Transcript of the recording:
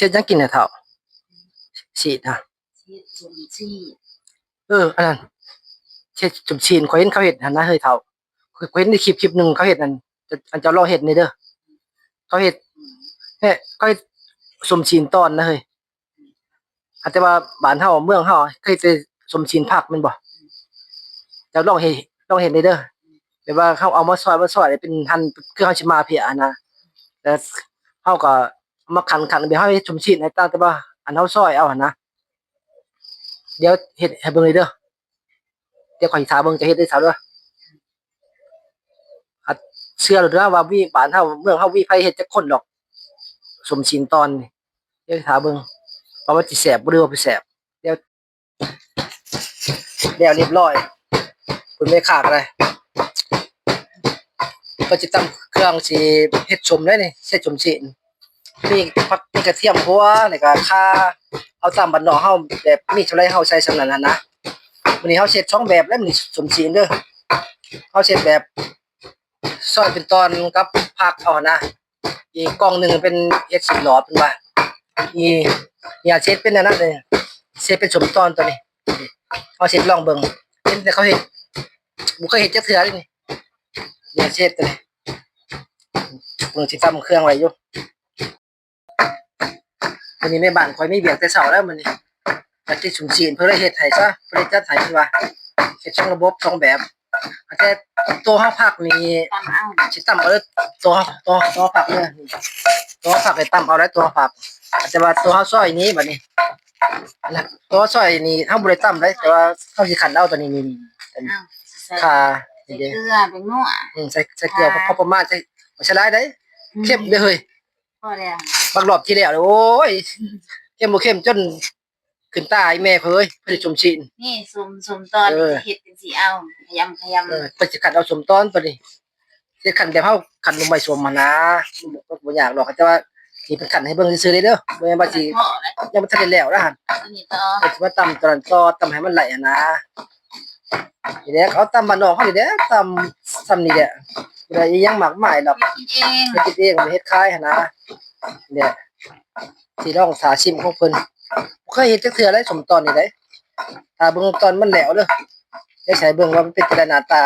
ເຮັດຫຍັງກິນນະເຖົ້າ? ຊີ້ນນະ. ເຮັດສົມຊີ້ນ. ເອີ ອັນນັ້ນ ເຮັດສົມຊີ້ນ ຂ້ອຍເຫັນເຂົາເຮັດຫັ້ນນະເຮີ້ຍເຖົ້າ. ຂ້ອຍ ຂ້ອຍເຫັນໃນຄລິບ ຄລິບໜຶ່ງເຂົາເຮັດນັ້ນ ອັນເຈົ້າລອງເຮັດແດ່ເດີ. ເຂົາເຮັດ ເຮັດ ເຂົາເຮັດສົມຊີ້ນຕອນນະເຮີ້ຍ. ອາ ແຕ່ວ່າບ້ານເຮົາ ເມືອງເຮົາເຂົາເຮັດແຕ່ສົມຊີ້ນຜັກແມ່ນບໍ່? ເຈົ້າລອງເຮັດ ລອງເຮັດແດ່ເດີ. ແບບວ່າເຮົາເອົາມາຊອຍ ມາຊອຍເປັນ ເປັນຫັ້ນ ຄືເຮົາຊິໝ່າເພຍຫັ້ນນະ ແລ້ວເຮົາກໍເອົາມາຄັ້ນໆ ແບບເຮົາເຮັດສົມຊີ້ນໃຫ້ຕ່າງ ແຕ່ວ່າອັນເຮົາຊອຍເອົາຫັ້ນນະ. ດຽວເຮັດໃຫ້ເບິ່ງເລີຍເດີ. ດຽວຂ້ອຍຊິຖ້າເບິ່ງເຈົ້າເຮັດເດີສາວເດີ. ອາ ເຊື່ອໂລດນະວ່າມີ ບ້ານເຮົາ ເມືອງເຮົາມີໃຜເຮັດຈັກຄົນດອກ ສົມຊີ້ນຕອນນີ້. ດຽວຖ້າເບິ່ງວ່າມັນຊິແຊບບໍ່ ຫຼືວ່າບໍ່ແຊບ. ດຽວ ແລ້ວລຽບຮ້ອຍ ເພິ່ນແມ່ຄ້າກໍໄດ້ ເພິ່ນຊິຕຳເຄື່ອງ ຊິເຮັດສົ້ມໄດ໋ນີ້ ໃສ່ສົ້ມຊີ້ນ. ມີຜັກ ມີກະທຽມ ຫົວ ແລ້ວກໍຂ່າ. ເຮົາຕຳບ້ານນອກເຮົາ ແບບມີສ່ຳໃດເຮົາໃສ່ສ່ຳນັ້ນຫັ້ນນະ. ມື້ນີ້ເຮົາເຮັດສອງແບບແລ້ວ ມື້ນີ້ສົ້ມຊີ້ນເດີ. ເຮົາເຮັດແບບຊອຍເປັນຕອນກັບຜັກເອົາຫັ້ນນະ. ອີກກ່ອງໜຶ່ງເປັນເຮັດສີຫຼອດເພິ່ນວ່າ. ອີ ອີຫຍັງເຮັດເປັນອັນນັ້ນເລີຍ ເຮັດເປັນສົ້ມຕອນຕົວນີ້. ເຮົາເຮັດລອງເບິ່ງ ເຫັນແຕ່ເຂົາເຮັດ ບໍ່ເຄີຍເຮັດຈັກເທື່ອເດນີ້. ເຮັດຕົວນີ້ ເບິ່ງຊິຕຳເຄື່ອງໄວ້ຢູ່. ມື້ນີ້ແມ່ບ້ານຂ້ອຍມີວຽກແຕ່ເຊົ້າແລ້ວມື້ນີ້ ຢາກກິນສົ້ມຊີ້ນ ເພິ່ນເລີຍເຮັດໃຫ້ຊະ ເພິ່ນເລີຍຈັດໃຫ້ເພິ່ນວ່າ. ເຮັດສອງລະບົບສອງແບບ ແຕ່ໂຕເຮົາຜັກນີ້ ຕຳເອົາ ຊິຕຳເອົາເດີ ໂຕ ໂຕ ໂຕເຮົາຜັກເດີ. ໂຕເຮົາຜັກນີ້ຕຳເອົາໄດ໋ ໂຕເຮົາຜັກ. ແຕ່ວ່າໂຕເຮົາຊອຍນີ້ບັດນີ້ ໂຕເຮົາຊອຍນີ້ເຮົາບໍ່ໄດ້ຕຳໄດ໋ ແຕ່ວ່າເຮົາຊິຄັ້ນເອົາຕົວນີ້ ນີ້ ນີ້ ອ່າ ຂ່າ ໃສ່ເກືອ ແປ້ງນົວ ອືມ ໃສ່ ໃສ່ເກືອ ອ່າ ພໍປະມານ ໃສ່ ບໍ່ໃສ່ຫຼາຍໄດ໋ ອືມ ເຄັມເດີເຮີ້ຍ. ພໍແລ້ວ ບັກລອບທີ່ແລ້ວ ໂອ້ຍ ເຄັມບໍ່ເຄັມຈົນຂຶ້ນຕາອີແມ່ຂ້ອຍເອີຍ. ເພິ່ນຊິສົ້ມຊີ້ນ ນີ້ ສົ້ມ ສົ້ມຕອນ ເອີ ເຮັດຈັ່ງຊີ້ເອົາ ຂະຫຍຳ ຂະຫຍຳ ເອີ ເພິ່ນຊິຄັ້ນເອົາສົ້ມຕອນຕົວນີ້ ເຮັດຂັ້ນແບບເຮົາຂັ້ນໜໍ່ໄມ້ສົ້ມຫັ້ນນາ. ບໍ່ ບໍ່ຍາກດອກ ແຕ່ວ່າຊິເປັນຂັ້ນໃຫ້ເບິ່ງຊື່ໆເດີ ບໍ່ແມ່ນວ່າຊິ ຍັງບໍ່ທັນໄດ້ແລ້ວນະຫັ້ນ. ຕົວນີ້ຕໍ່ ເພິ່ນຊິມາຕຳຕົວນັ້ນຕໍ່ ຕຳໃຫ້ມັນໄຫຼຫັ້ນນາ. ນີ້ແຫຼະ ເຂົາຕຳບ້ານນອກເຮົານີ້ແຫຼະ ຕຳຊ່ຳນີ້ແຫຼະ ບໍ່ໄດ້ອີ່ຫຍັງມາກມາຍດອກ ເຮັດກິນເອງ ເຮັດກິນເອງ ບໍ່ໄດ້ເຮັດຂາຍຫັ້ນນະ. ນີ້ແຫຼະ ຊິລອງຖ້າຊິມຂອງເພິ່ນ ບໍ່ເຄີຍເຮັດຈັກເທື່ອເລີຍ ສົ້ມຕອນນີ້ເດ້. ຖ້າເບິ່ງຕອນມັນແລ້ວເດີ ດຽວຊິໃຫ້ເບິ່ງວ່າມັນເປັນຈັ່ງໃດໜ້າຕາ.